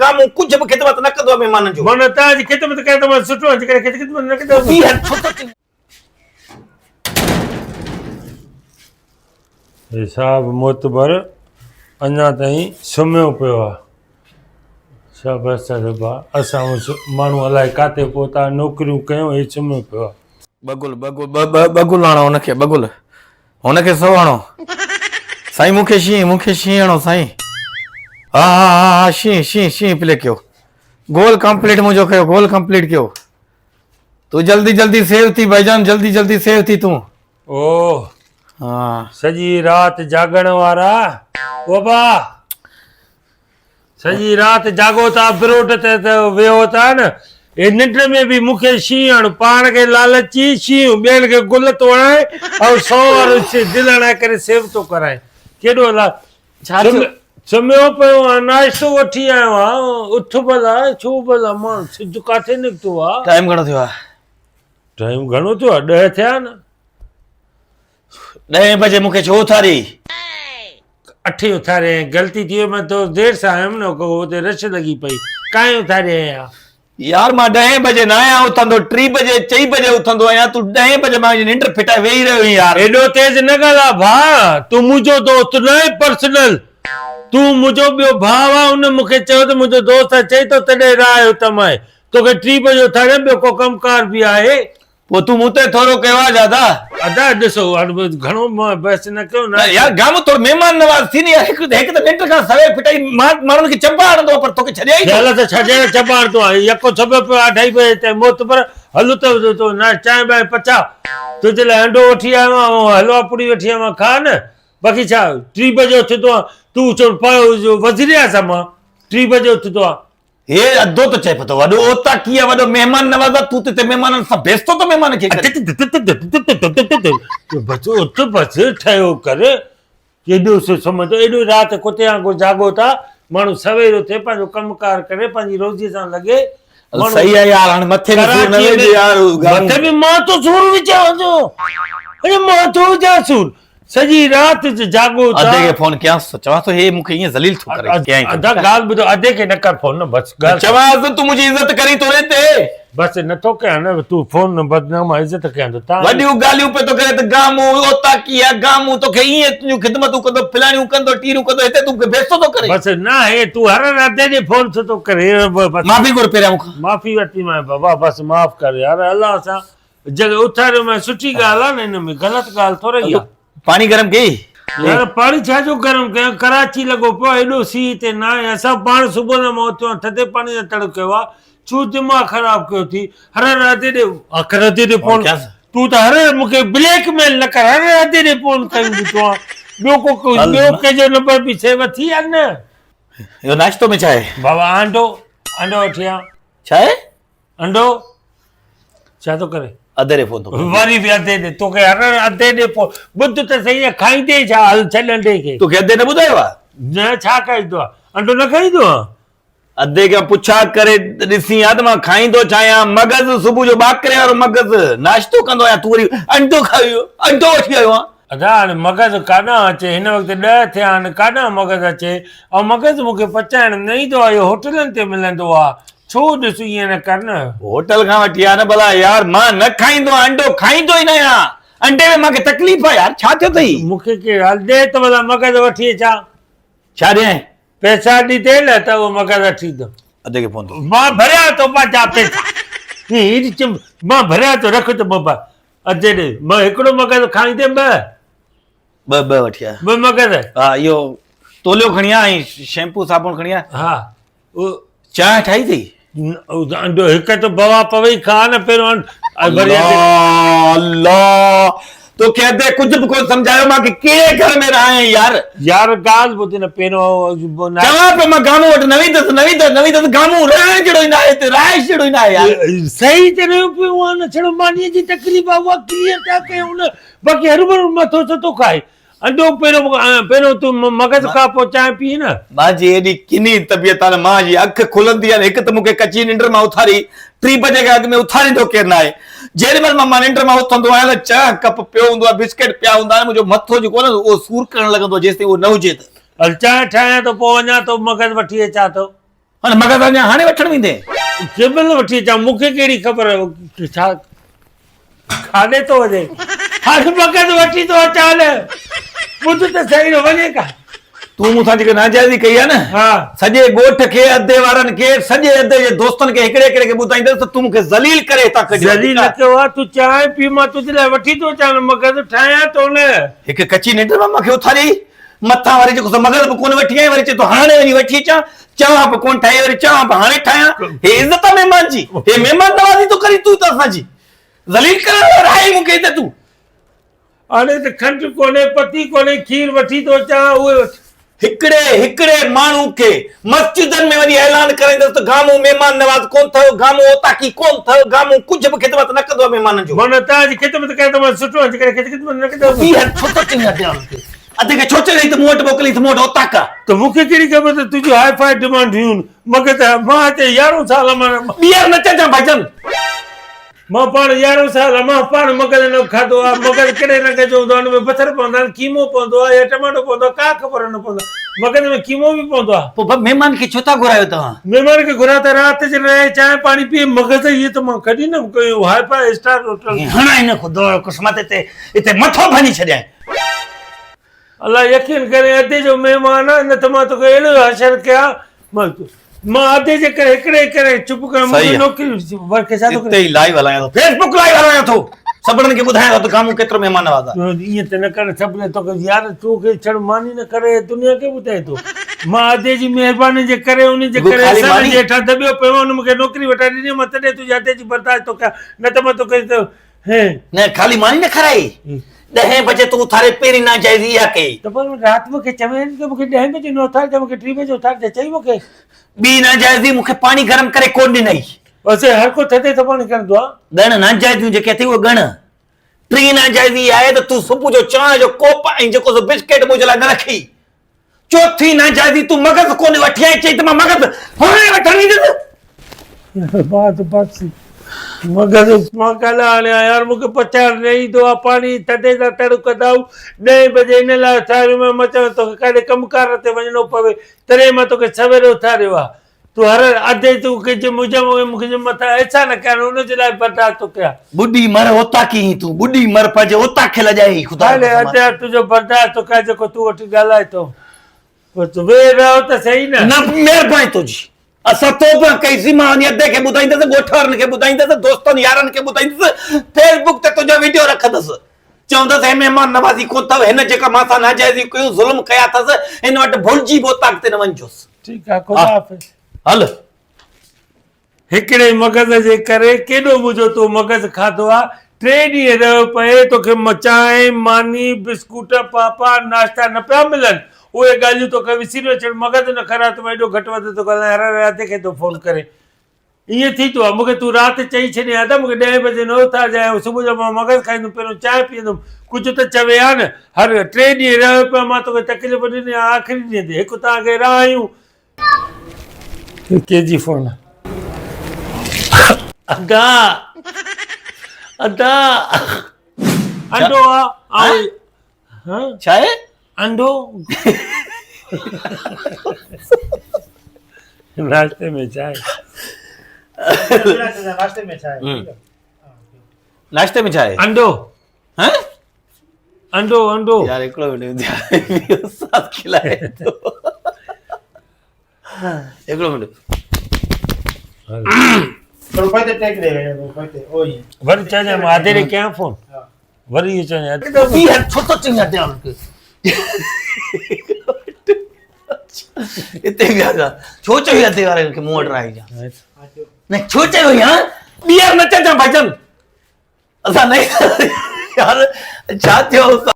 گامون ڪجهه به خدمت نه ڪندو آهي مهمانن جو. معنيٰ توهان جي خدمت ڪيان ته مان سٺو آهيان جيڪڏهن خدمت نه ڪندس. ٻيهر ڇو ٿو چئين؟ هي صاحب معتبر اڃا تائين سمهيو پيو آ. شابس اٿس ڀاء اسان ماڻهو الائي ڪاٿي پهتا نوڪريون ڪيون هي سمهيو پيو آ. ٻه گل ٻه گل ٻه ٻه ٻه گل هڻو هن کي ٻه گل هن کي سو هڻو سائين مون کي شينهن مون کي شينهن هڻو سائين ها ها ها ها شينهن شينهن شينهن پلي ڪيو گول ڪمپليٽ منهنجو ڪيو گول ڪمپليٽ ڪيو تون جلدي جلدي سيو ٿي ڀائيجان جلدي جلدي سيو ٿي تون او ها سڄي رات جاڳڻ وارا او با سڄي رات جاڳو ٿا بروٽ تي ته ويهو ٿا نه هي ننڊ ۾ به مون کي شينهن هڻ پاڻ کي لالچي شينهن ٻين کي گل ٿو هڻائي ۽ سو وارو دل هڻائي ڪري سيو ٿو ڪرائي ڪيڏو لا ڇا ٿيو؟ سمهيو پيو آهيان ناشتو وٺي آيو آهيان اٿ ڀلا ڇو ڀلا مان سج ڪاٿي نڪتو آ ٽائيم گهڻو ٿيو آ ٽائيم گهڻو ٿيو آ 10 ٿيا نه 10 بجي مونکي ڇو اٿاري اٺين اٿاري آئين غلطي ٿي وئي مان تو دير سان آيم نه اتي رش لڳي پئي ڪائين اٿاري آيان يار مان ڏهين بجي نه آهيان اٿندو ٽي بجي چئي بجي اٿندو آهيان تون ڏهين بجي مان ننڊ ڦٽائي ويهي رهيو آهين يار. ايڏو تيز نه ڳالهاء ڀاء تون منهنجو دوست نه آهين پرسنل تون منهنجو ٻيو ڀاء آهين ان مون کي چيو ته منهنجو دوست اچي ٿو تڏهن راء اتم آهي توکي ٽي بجي اٿاريان ٻيو ڪو ڪم ڪار به آهي. پوء تون مون تي ٿورو ڪيو آ دادا. ادا ڏسو هاڻ گهڻو بحث نه ڪيو نه يار گامو ٿورو مهمان نواز ٿي نه يار هڪ هڪ ته ننڊ کان سوير ڦٽائي مان ماڻهن کي چنبا هڻندو آ پر توکي ڇڏيا ئي ڇو. ته ڇڏيا نه چنبا هڻندو آ يڪو سمهيو پيو آ اڍائي بجي تائين معتبر هل ته تو نه چانهه بانهه پچا تنهنجي لاء انڊو وٺي آيو آهيان حلوا پوڙي وٺي آيو آهيان کاء نه باقي ڇا ٽي بجي اٿندو آ تون چون پيو وزير اعظم آ ٽي بجي اٿندو آ. هي اڌو ته چئي پتو وڏو اوطاقي آ وڏو مهمان نواز آ تون ته هتي مهمانن سان بيستو ٿو مهمان کي ڪرين. بس اٿ بس ٺهيو ڪر ڪيڏو سو سمهندو ايڏو رات ڪتي وانگر جاڳو ٿا ماڻهو سوير اٿي پنهنجو ڪم ڪار ڪري پنهنجي روزي سان لڳي صحيح آ يار هاڻي مٿي ۾ سور نه وجهه يار مٿي ۾ مان ٿو سور وجهان ٿو اڙي مان ٿو وجهان سور سڄي رات جاڳو ٿا. ادي کي فون ڪيانس ٿو چوانس ٿو هي مون کي ائين ذليل ٿو ڪري ڪيائين ٿو. ادا ڳالهه ٻڌو ادي کي نه ڪر فون نه بس ڳالهه چوانس ٿو تون منهنجي عزت ڪرين ٿو ريتي. بس نه ٿو ڪيان نه تون فون نه بدنام عزت ڪيان ٿو تان. وڏيون ڳالهيون پيو ٿو ڪري ته گامون اوطاقي آ گامون توکي ائين تنهنجون خدمتون ڪندو فلاڻيون ڪندو ٽيريون ڪندو هتي تون مون کي بيستو ٿو ڪرين. بس نه هي تون هر هر ادي ڏي فون ڇو ٿو ڪرين بس. معافي گهر پهريان مون کان. معافي ورتي مانء بابا بس معاف ڪر يار الله سان جڳ اٿاريو مين سٺي ڳالهه آ نه ان ۾ غلط ڳالهه ٿورئي آ. پاڻي گرم ڪئي. يار پاڻي ڇا جو گرم ڪيان ڪراچي لڳو پيو آ ايڏو سيء هتي ناهي اسان پاڻ صبح نه مان اٿيو آهيان ٿڌي پاڻي سان تڙ ڪيو آ ڇو دماغ خراب ڪيو ٿي هر هر ادي ڏي آخر ادي ڏي فون تون ته هر هر مونکي بليڪ ميل نه ڪر هر هر ادي ڏي فون ڪيون بيٺو آ ٻيو ڪو ٻيو ڪنهن جو نمبر به سيو ٿي يا نه. اهو ناشتو ۾ ڇا آهي؟ بابا آنڊو آنڊو وٺي آ. ڇا آهي؟ انڊو ڇا ٿو ڪري؟ اڌي ڏي فون ٿو ڪري. وري به اڌي ڏي توکي هر هر اڌي ڏي فون ٻڌ ته سهي کائيندي ڇا هل ڇڏ انڊي کي. توکي اڌي نه ٻڌايو آ؟ نه ڇا کائيندو آ انڊو نه کائيندو آ؟ اڌي کان پڇا ڪري ڏسين ها ته مان کائيندو ڇا آهيان مغز صبح جو ٻاڪري وارو مغز ناشتو ڪندو آهيان تون وري انڊو کائي ويو انڊو وٺي آيو آهان. ادا هاڻي مغز ڪاڏانهن اچي هن وقت ڏهه ٿيا آهن ڪاڏانهن مغز اچي ۽ مغز مونکي پچائڻ نه ايندو آهي اهو هوٽلن تي ملندو آ ڇو ڏس ائين نه ڪر نه. هوٽل کان وٺي آ نه ڀلا يار مان نه کائيندو آهيان انڊو کائيندو ئي نه آهيان انڊي ۾ مانکي تڪليف آ يار ڇا ٿيو اٿئي. مونکي ڪير هل ڏي ته ڀلا مغز وٺي اچان. ڇا ڏيانء؟ پئسا ڏيندين نه ته اهو مغز وٺي ايندم. ادي کي فون ٿو. مان ڀريان ٿو پنهنجا پئسا. هي هيڏي چم مان ڀريان ٿو رک ته موبائل. ادي ڏي مان هڪڙو مغز کائيندين ٻه. ٻه ٻه وٺي آ. ٻه مغز. ها اهو توليو کڻي آ ۽ شيمپو صابڻ کڻي آ. ها. چانهه ٺاهي اٿئي؟ انڊو هڪ ته بوا پوي کا نه پهريون الله الله توکي ادي ڪجهه به ڪونه سمجهايو مان ڪي ڪهڙي گهر ۾ رهايان يار. يار ڳالهه ٻڌ نه پهريون چوان پيو مان گامون وٽ نه ويندس نه ويندس نه ويندس گامون رهڻ جهڙو ئي نه آهي هتي رهائش جهڙو ئي نه آهي يار. صحيح ته رهيو پيو آهان نه ڇڙو مانيء جي تڪليف آهي اها ڪليئر ٿا ڪيون نه باقي هروڀرو مٿو ڇو ٿو کائي. انڊو پهريون پهريون تون مغز کاء پوء چانهه پيء نه. مانجي ايڏي ڪني طبيعت آ نه مان جي اک کلندي آ نه هڪ ته مونکي ڪچي ننڊ مان اٿاري ٽي بجي کان اڳ ۾ اٿاريندو ڪير ناهي جيڏي مهل مان مان ننڊ مان اٿندو آهيان ته چانهه ڪپ پيو هوندو آ بسڪيٽ پيا هوندا آهن منهنجو مٿو جيڪو آ نه اهو سور ڪرڻ لڳندو آ جيستائين اهو نه هجي ته. هل چانهه ٺاهيان ٿو پوء وڃان ٿو مغز وٺي اچان ٿو. هن مغز اڃا هاڻي وٺڻ ويندين؟ ڪنهن مهل وٺي اچان، مون کي ڪهڙي خبر ڇا کاڏي ٿو وڃي. هاڻي مغز وٺي ٿو اچان نه، ٻڌ ته سهي وڃي ڪا. تون مون سان جيڪا ناجائزي ڪئي آهي نه، سڄي ڳوٺ کي، ادي وارن کي، سڄي ادي جي دوستن کي هڪڙي هڪڙي کي ٻڌائيندس ته تون مون کي ذليل ڪري هتان ڪڍيو آهي. ذليل نه ڪيو آهي، تون چانهه پي، مان تنهنجي لاء وٺي ٿو اچان نه، مغز ٺاهيان ٿو نه. هڪ ڪچي ننڊ مان مون کي اٿاريئي، مٿان وري جيڪو سو مغز به ڪونه وٺي آئين، وري چئي ٿو هاڻي وڃي وٺي اچان، چانهه به ڪونه ٺاهي، وري چانهه به هاڻي ٺاهيان. هي عزت آهي مهمان جي؟ هي مهمان نوازي ٿو ڪرين تون ته اسان جي؟ ذليل ڪرڻ لاء رهائي مون کي هتي تون. هاڻي ته کنڊ ڪونهي، پتي ڪونهي، کير وٺي ٿو اچان، اهي وٺ. هڪڙي هڪڙي ماڻهو کي مسجدن ۾ وڃي اعلان ڪرائيندس ته گامون مهمان نواز ڪونه اٿئو، گامون اوطاقي ڪونه اٿئو، گامون ڪجهه به خدمت نه ڪندو آهي مهمانن جو. معنيٰ توهان جي خدمت ڪيان ته مان سٺو آهيان، جيڪڏهن خدمت نه ڪندس. تون ٻيهر ڇو ٿو چئين ادي وارن کي؟ ادي کي ڇو چئين ته مون وٽ موڪلين ته مون وٽ اوطاق آهي. ته مون کي ڪهڙي خبر ته تنهنجون هاء فاء ڊمانڊ هيون، مگر ته مان هتي يارهون سال مان. ٻيهر نه چئجان ڀائيجان. مان پاڻ يارهون سال آ مان پاڻ مغز نه کاڌو آ مغز ڪهڙي رنگ جو هوندو آ ان ۾ بصر پوندا آهن قيمو پوندو آ يا ٽماٽو پوندو آ ڪا خبر نه پوندو آ مغز ۾ قيمو به پوندو آ. پوء بابا مهمان کي ڇو ٿا گهرايو توهان؟ مهمان کي گهرايو ته رات جي رهي چانهه پاڻي پيئي مغز اهي ته مان ڪڏهن نه ڪيو هاء فاء اسٽار هوٽل. هڻ هن خدا جو قسمت هتي هتي مٿو ڀڃي ڇڏيائين. الله يقين ڪرين ادي جو مهمان آ نه ته مان توکي اهڙو حشر ڪيان مان ادي جي ڪري هڪڙي ڪري چپ ڪيان منهنجي نوڪري ورکي ڇا ٿو اتي ئي لائيو هلايان ٿو فيس بڪ لائيو هلايان ٿو سڀنن کي ٻڌايان ٿو ته گامون ڪيترو مهمان نواز آ. ائين ته نه ڪر سڀني توکي يار تو کي ڇڙ ماني نه ڪري دنيا کي ٻڌائين ٿو مان ادي جي مهرباني جي ڪري ان جي ڪري سر جي هيٺان دٻيو پيو آهيان ان مونکي نوڪري وٺائي ڏني مان تڏهن تنهنجي ادي جي برداشت ٿو ڪيان نه ته مان توکي نه خالي ماني نه کارائي ڏهين بجي تون اٿاري پهرين ناجائزي اها ڪئي. ته پوء رات مون کي چوين ته مون کي ڏهين بجي نه اٿارجان مون کي ٽي بجي اٿارجان چئي مون کي. ٻي ناجائزي مون کي پاڻي گرم ڪري ڪونه ڏنئي. بس هر ڪو ٿڌي ٿو پاڻي ڪرندو آ. ڳڻ ناجائزيون جيڪي اٿئي اهي ڳڻ. ٽين ناجائزي اها آهي ته تون صبح جو چانهه جو ڪوپ ۽ جيڪو سو بسڪيٽ منهنجي لاء نه رکئي. چوٿين ناجائزي تون مغز ڪونه وٺي آئين چئي ته مان مغز هاڻي وٺڻ ويندس. بات بس مغز مان ڪالهه آڻيا يار مونکي پچائڻ نه ايندو آ پاڻي ٿڌي سان تڙ ڪندائون ڏهين بجي ان لاء اٿاريو مان مان چوان توکي ڪاڏي ڪم ڪار تي وڃڻو پوي تڏهن مان توکي سوير اٿاريو آ تون هر اڌ تون ڪجهه منهنجا مونکي مٿان احسان ڪيا ان جي لاء برداشت ٿو ڪيان. ٻڏي مر اوطاقي هين تون ٻڏي مر پنهنجي اوطاق کي لڄائي خدا جو قسم آ. تنهنجو برداشت ٿو ڪيان جيڪو تون وٺي ڳالهائين ٿو بس ويهه رهو ته سهي نه. نه مهرباني تنهنجي اسان توبه ڪئي سين مان وڃي ادي کي ٻڌائيندس ڳوٺ وارن کي ٻڌائيندس دوستن يارن کي ٻڌائيندس فيس بڪ تي تنهنجا ويڊيو رکندس چوندس هي مهمان نوازي ڪونه اٿو هن جيڪا مان سان ناجائزي ڪيون ظلم ڪيا اٿس هن وٽ ڀلجي به اوطاق تي نه وڃجوس. ٺيڪ آ خدا حافظ. هل. هڪڙي مغز جي ڪري ڪيڏو منهنجو تو مغز کاڌو آ، ٽي ڏينهن رهيو پئي توکي چانهه، ماني، بسڪوٽ، پاپا، ناشتا نه پيا ملن، اهي ڳالهيون توکي وسري وڇڙ مغز نه خراب ته مان ايڏو گهٽ وڌ ٿو ڳالهايان هر هر ادي کي ٿو فون ڪرين ائين ٿي ٿو آ مونکي تون رات چئي ڇڏين ها ته مونکي ڏهين بجي نه اٿارجانء ۽ صبح جو مان مغز کائيندم پهريون چانهه پيئندم ڪجهه ته چوي ها نه هر ٽي ڏينهن رهيو پيو مان توکي تڪليف ڏني آ آخري ڏينهن تي هڪ توهان کي راهيون ڪي جي فون ادا ادا انڊو آ ها ڇا آهي انڊو ناشتي ۾ ڇا آهي ناشتي ۾ ڇا آهي ناشتي ۾ ڇا آهي انڊو ها انڊو انڊو يار هڪڙو منٽ استاد کلائي ٿو هڪڙو منٽ ٿورو پوئتي ٽيڪ ڏي پوئتي او ائين وري چئجانء مان آڌي ري ڪيان فون وري اهو چئجانء ٻيهر ڇو ٿو چئين آڌي کي اتي بيا ڇو چئي آڌي وارن کي مون وٽ راهي جا نه ڇو چيو يار ٻيهر نه چئجان ڀائيجان اسان نه يار ڇا ٿيو.